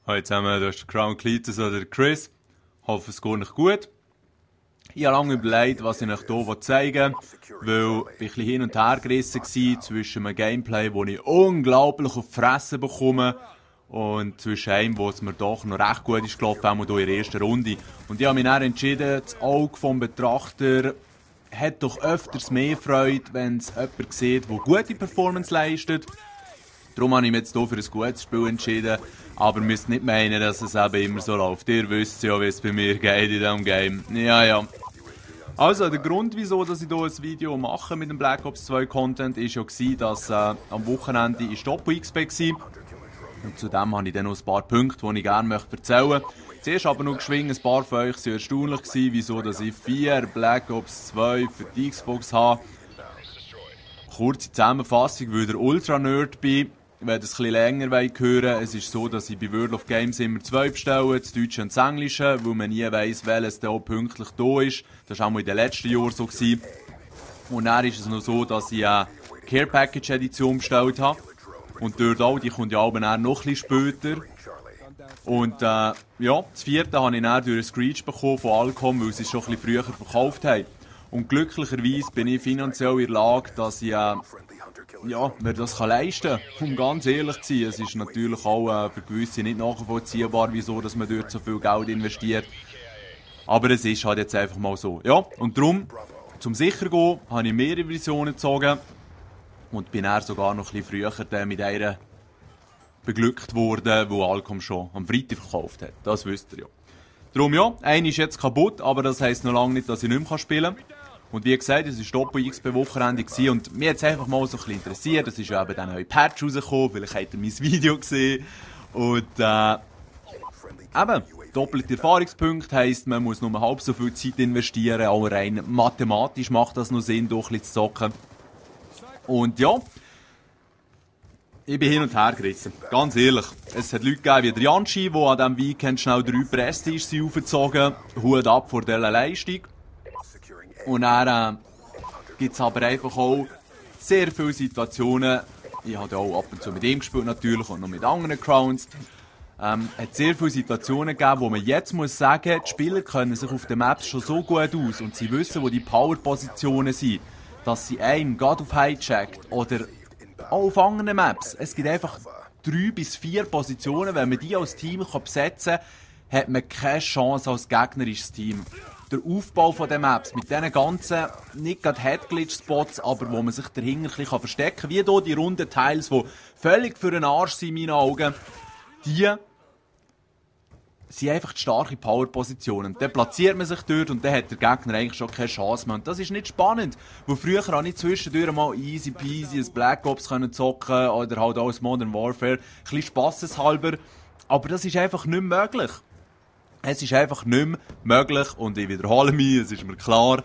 Hallo zusammen, das ist Crown Cletus oder Chris. Hoffe, es geht euch gut. Ich habe lange überlegt, was ich euch hier zeigen will, weil ich ein bisschen hin und her gerissen war zwischen einem Gameplay, wo ich unglaublich auf die Fresse bekomme, und zwischen einem, wo es mir doch noch recht gut ist gelaufen, auch hier in der ersten Runde. Und ich habe mich dann entschieden, das Auge des Betrachters hat doch öfters mehr Freude, wenn es jemand sieht, der gute Performance leistet. Darum habe ich mich jetzt hier für ein gutes Spiel entschieden. Aber ihr müsst nicht meinen, dass es eben immer so läuft. Ihr wisst ja, wie es bei mir geht in diesem Game. Ja. Also, der Grund, wieso dass ich hier ein Video mache mit dem Black Ops 2 Content, war ja, dass am Wochenende in Stoppo XP war. Und zudem habe ich dann noch ein paar Punkte, die ich gerne erzählen möchte. Zuerst aber noch geschwind, ein paar von euch waren erstaunlich, wieso dass ich 4 Black Ops 2 für die Xbox habe. Kurze Zusammenfassung, weil der Ultra-Nerd bin. Wenn ihr es etwas länger hören wollt, es ist so, dass ich bei World of Games immer 2 bestelle, das Deutsche und das Englische, weil man nie weiss, welches da pünktlich da ist. Das war auch in den letzten Jahren so. Und dann ist es noch so, dass ich eine Care Package Edition bestellt habe. Und dort auch, die kommt ja auch noch ein bisschen später. Und das 4. habe ich dann durch einen Screech bekommen von Alcom, weil sie es schon ein bisschen früher verkauft haben. Und glücklicherweise bin ich finanziell in der Lage, dass ich mir das leisten kann, um ganz ehrlich zu sein. Es ist natürlich auch für gewisse nicht nachvollziehbar, wieso dass man dort so viel Geld investiert. Aber es ist halt jetzt einfach mal so. Ja, und darum, zum sicher gehen, habe ich mehrere Versionen gezogen und bin dann sogar noch ein bisschen früher mit einer beglückt worden, die Alcom schon am Freitag verkauft hat. Das wisst ihr ja. Darum ja, eine ist jetzt kaputt, aber das heisst noch lange nicht, dass ich nicht mehr spielen kann. Und wie gesagt, es war Stoppo XP Wochenende und mich hat es einfach mal so ein bisschen interessiert. Es ist ja eben der neue Patch rausgekommen, vielleicht habt ihr mein Video gesehen. Und eben, doppelte Erfahrungspunkte heisst, man muss nur halb so viel Zeit investieren. Auch rein mathematisch macht das noch Sinn, doch ein bisschen zu zocken. Und ja, ich bin hin und her gerissen. Ganz ehrlich. Es hat Leute gegeben wie der Janschi, die an diesem Weekend schnell 3 Prestige aufgezogen haben. Hut ab vor dieser Leistung. Und dann gibt es aber einfach auch sehr viele Situationen. Ich habe auch ab und zu mit ihm gespielt natürlich und noch mit anderen Crowns. Es hat sehr viele Situationen gegeben, wo man jetzt muss sagen, die Spieler können sich auf den Maps schon so gut aus und sie wissen, wo die Power-Positionen sind, dass sie einem gerade auf Hijackt oder auch auf anderen Maps. Es gibt einfach 3 bis 4 Positionen, wenn man die als Team besetzen kann, hat man keine Chance als gegnerisches Team. Der Aufbau von den Maps mit diesen ganzen, nicht gerade Headglitch-Spots, aber wo man sich dahinter ein bisschen verstecken kann, wie hier die runden Teils, die völlig für den Arsch sind in meinen Augen, die sind einfach die starke Power-Positionen. Dann platziert man sich dort und dann hat der Gegner eigentlich schon keine Chance mehr. Und das ist nicht spannend, weil früher habe ich zwischendurch mal easy peasy ein Black Ops können zocken oder halt auch ein Modern Warfare, ein bisschen spasseshalber, aber das ist einfach nicht mehr möglich. Es ist einfach nicht mehr möglich und ich wiederhole mich, es ist mir klar.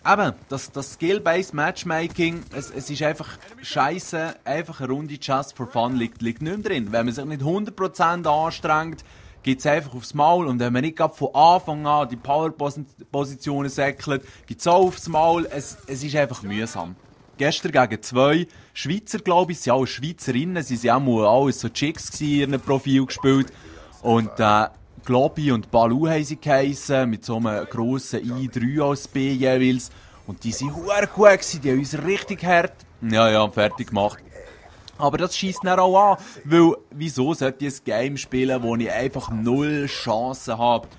Eben, das Skill-Based Matchmaking, es ist einfach scheisse, einfach eine Runde Just for Fun liegt nicht mehr drin. Wenn man sich nicht 100% anstrengt, gibt es einfach aufs Maul und wenn man nicht gerade von Anfang an die Power-Positionen säckelt, gibt es auch aufs Maul, es ist einfach mühsam. Gestern gegen 2 Schweizer, glaube ich, sind alle Schweizerinnen, sie sind auch alles so Chicks in ihrem Profil gespielt und Globi und Balu haben sie geheissen, mit so einem grossen I3 als B jeweils. Und die sind verdammt gut gewesen, die haben uns richtig hart fertig gemacht. Aber das scheisst dann auch an, weil wieso sollte ich ein Game spielen, wo ich einfach 0 Chancen habe?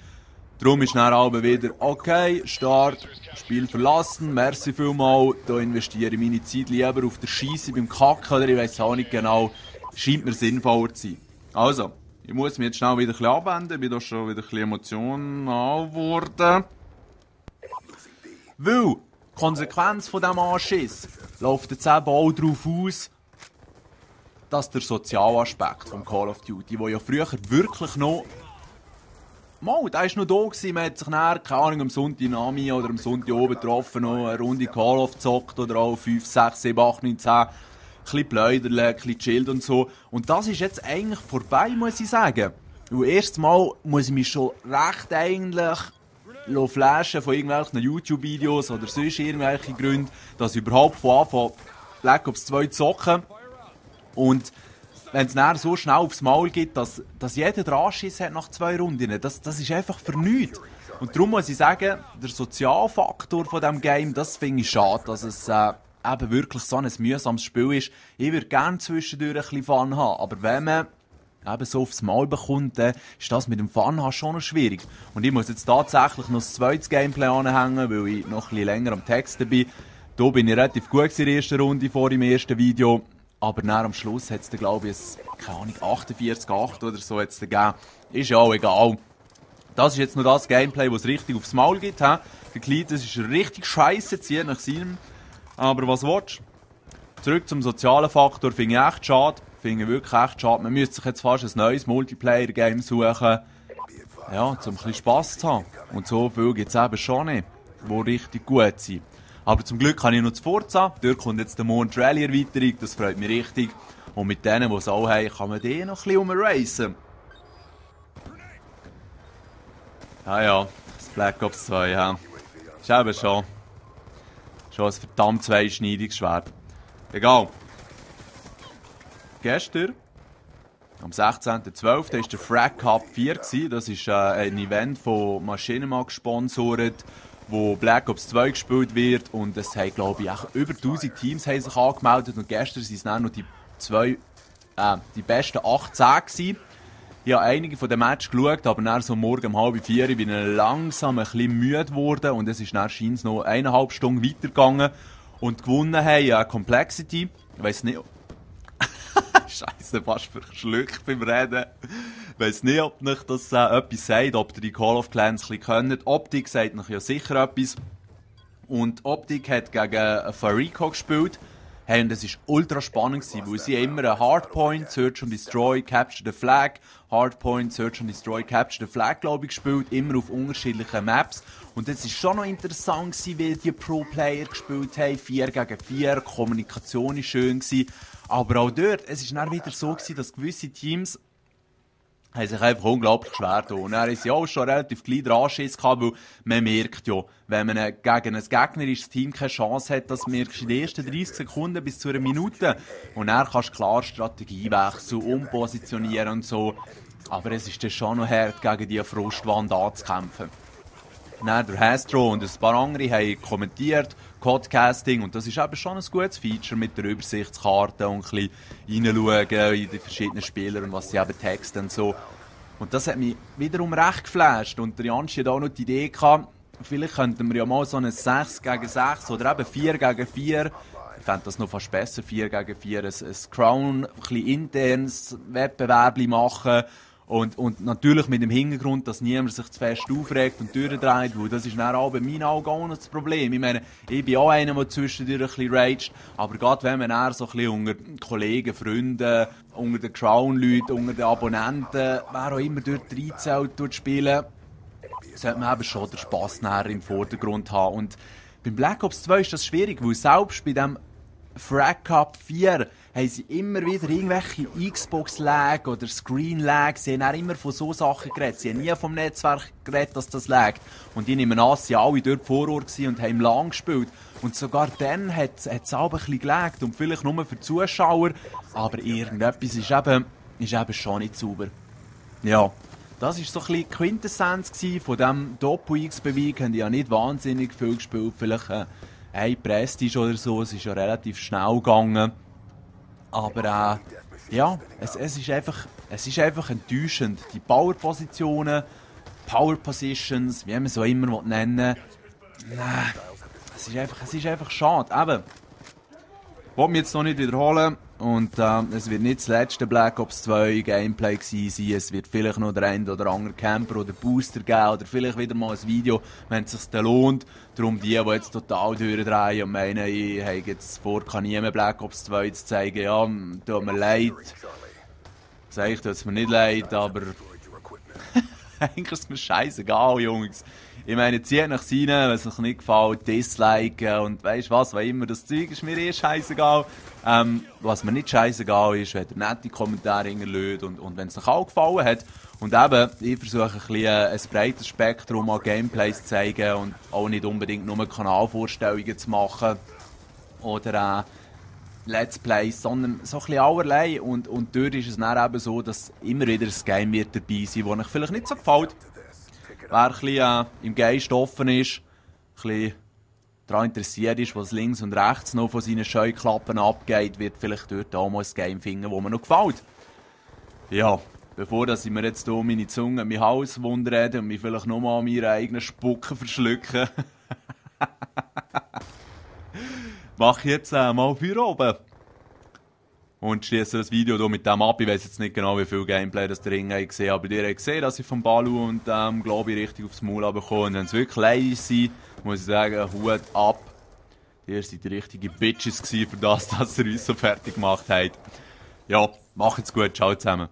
Darum ist dann aber wieder, okay, Start, Spiel verlassen, merci vielmal, da investiere ich meine Zeit lieber auf der Scheisse beim Kacken, oder ich weiss auch nicht genau, scheint mir sinnvoller zu sein. Also, ich muss mich jetzt schnell wieder ein bisschen abwenden, ich bin da schon wieder ein bisschen emotional geworden. Weil, die Konsequenz von diesem Anschiss läuft jetzt eben auch darauf aus, dass der Sozialaspekt von Call of Duty, der ja früher wirklich noch... der war noch da gewesen, man hat sich nachher, keine Ahnung, am Sonntag in Ami oder am Sonntag oben getroffen, noch eine Runde Call of gezockt oder auch 5, 6, 7, 8, 9, 10... Ein bisschen Pläuderle, ein bisschen chillt und so. Und das ist jetzt eigentlich vorbei, muss ich sagen. Weil erstes Mal muss ich mich schon recht eigentlich flashen von irgendwelchen YouTube-Videos oder sonst irgendwelche Gründe, dass ich überhaupt von Anfang Black Ops 2 zocken. Und wenn es nachher so schnell aufs Maul gibt, dass jeder den Anschiss hat nach 2 Runden, das ist einfach für nichts. Und darum muss ich sagen, der Sozialfaktor von diesem Game, das finde ich schade, dass es eben wirklich so ein mühsames Spiel ist. Ich würde gerne zwischendurch ein bisschen Fun haben, aber wenn man eben so aufs Maul bekommt, dann ist das mit dem Fun haben schon noch schwierig. Und ich muss jetzt tatsächlich noch das zweites Gameplay anhängen, weil ich noch ein bisschen länger am Texten bin. Da bin ich relativ gut in der ersten Runde vor dem ersten Video. Aber dann am Schluss hat es, glaube ich, keine Ahnung, 48,8 oder so hat's gegeben. Ist ja auch egal. Das ist jetzt noch das Gameplay, das es richtig aufs Maul gibt. Der Cletus ist richtig scheiße, zieht nach seinem. Aber was willst du? Zurück zum sozialen Faktor, finde ich echt schade. Finde ich wirklich echt schade. Man müsste sich jetzt fast ein neues Multiplayer-Game suchen. Ja, um ein bisschen Spass zu haben. Und so viel gibt es eben schon nicht, die richtig gut sind. Aber zum Glück habe ich noch zu Forza. Dort kommt jetzt der Mond Rally-Erweiterung, das freut mich richtig. Und mit denen, die es auch haben, kann man die noch ein bisschen umracen. Ja, das Black Ops 2, ja. Ist eben schon ein verdammt zweischneidiges Schwert. Egal. Gestern, am 16.12., war der Frag Cup 4. Das ist ein Event von Machinima gesponsert, wo Black Ops 2 gespielt wird. Und es haben, glaube ich, auch über 1000 Teams haben sich angemeldet. Und gestern waren es dann noch die besten 18 gewesen. Ich habe einige von den Matches geschaut, aber dann so morgen um 3:30 bin ich langsam ein bisschen müde geworden. Und es ist dann scheint noch 1,5 Stunden weitergegangen. Und gewonnen haben Complexity. Ich weiss nicht. Scheiße, fast verschluckt beim Reden. Ich weiss nicht, ob euch das etwas sagt, ob ihr die Call of Clans ein bisschen kennt. Optik sagt euch ja sicher etwas. Und Optik hat gegen Farico gespielt. Hey, und das war ultra spannend, weil sie immer einen Hardpoint, Search and Destroy, Capture the Flag, Hardpoint, Search and Destroy, Capture the Flag, glaube ich, gespielt, immer auf unterschiedlichen Maps. Und das war schon noch interessant, wie die Pro-Player gespielt haben, 4 gegen 4, Kommunikation war schön. Aber auch dort, es war dann wieder so, dass gewisse Teams haben sich einfach unglaublich schwer getan. Und dann haben sie auch schon relativ klein den Anschiss gehabt, weil man merkt ja, wenn man gegen ein gegnerisches Team keine Chance hat, das merkst du in den ersten 30 Sekunden bis zu einer Minute. Und dann kannst du klar Strategie wechseln, umpositionieren und so. Aber es ist dann schon noch hart, gegen diese Frustwand anzukämpfen. Dann der Hastro und ein paar andere haben kommentiert, Codecasting, und das ist eben schon ein gutes Feature mit der Übersichtskarte und ein bisschen reinschauen in die verschiedenen Spieler und was sie eben texten und so. Und das hat mich wiederum recht geflasht. Und der Janschi hat auch noch die Idee gehabt, vielleicht könnten wir ja mal so ein 6 gegen 6 oder eben 4 gegen 4, ich fände das noch fast besser, 4 gegen 4, ein Crown, ein bisschen internes Wettbewerb machen. Und natürlich mit dem Hintergrund, dass niemand sich zu fest aufregt und durchdreht, weil das ist dann auch bei meinen Augen auch noch das Problem. Ich meine, ich bin auch einer, der zwischendurch ein bisschen raged, aber gerade wenn man dann so ein bisschen unter Kollegen, Freunden, unter den Crown-Leuten, unter den Abonnenten, wer auch immer dort reinzählt, spielen, sollte man eben schon den Spass nachher im Vordergrund haben. Und beim Black Ops 2 ist das schwierig, weil selbst bei dem Frag Cup 4 haben sie immer wieder irgendwelche Xbox-Lag oder Screen-Lag. Sie haben auch immer von so Sachen geredet. Sie haben nie vom Netzwerk geredet, dass das lag. Und ich nehme an, sie waren alle dort vor Ort und haben lang gespielt. Und sogar dann hat es auch ein bisschen gelaggt. Und vielleicht nur für die Zuschauer. Aber irgendetwas ist eben schon nicht sauber. Ja, das war so ein bisschen die Quintessenz von diesem Doppel-X-Bewegung. Haben ja nicht wahnsinnig viel gespielt. Vielleicht ein Prestige oder so. Es ist ja relativ schnell gegangen. Aber ja, es ist einfach enttäuschend. Die Power-Positionen, Power-Positions, wie man es auch immer nennen will. Es ist einfach schade. Eben, ich will mich jetzt noch nicht wiederholen. Und es wird nicht das letzte Black Ops 2 Gameplay gewesen sein. Es wird vielleicht noch der ein oder andere Camper oder Booster geben. Oder vielleicht wieder mal ein Video, wenn es sich dann lohnt. Darum die jetzt total durchdrehen und meinen, ich habe jetzt vor, kann nie mehr Black Ops 2 zu zeigen. Ja, tut mir leid. Sag ich, tut es mir nicht leid, aber eigentlich ist es mir scheißegal, Jungs. Ich meine, zieht nach rein, wenn es euch nicht gefällt, disliken und weisst was immer, das Zeug ist mir eh scheißegal. Was mir nicht scheißegal ist, wenn ihr nette Kommentare hinterlässt und wenn es euch auch gefallen hat. Und eben, ich versuche ein bisschen ein breites Spektrum an Gameplays zu zeigen und auch nicht unbedingt nur Kanalvorstellungen zu machen. Oder Let's Plays, sondern so ein bisschen allerlei. Und dort ist es dann eben so, dass immer wieder ein Game wird dabei sein, das euch vielleicht nicht so gefällt. Wer ein bisschen im Geist offen ist, ein bisschen daran interessiert ist, was links und rechts noch von seinen Scheuklappen abgeht, wird vielleicht dort auch mal ein Game finden, das mir noch gefällt. Ja, bevor dass ich mir jetzt hier meine Zunge an meinen Hals wundrede und mich vielleicht noch mal an meinen eigenen Spucken verschlucken, mache ich jetzt mal für oben. Und schließe das Video hier mit dem ab. Ich weiss jetzt nicht genau, wie viel Gameplay das drin gesehen, aber ihr habt gesehen, dass ich vom Balu und glaube ich richtig aufs Maul bekommen. Und wenn es wirklich leise sind, muss ich sagen, Hut ab. Ihr seid die richtigen Bitches gewesen, für das, dass ihr uns so fertig gemacht habt. Ja, macht's gut, ciao zusammen.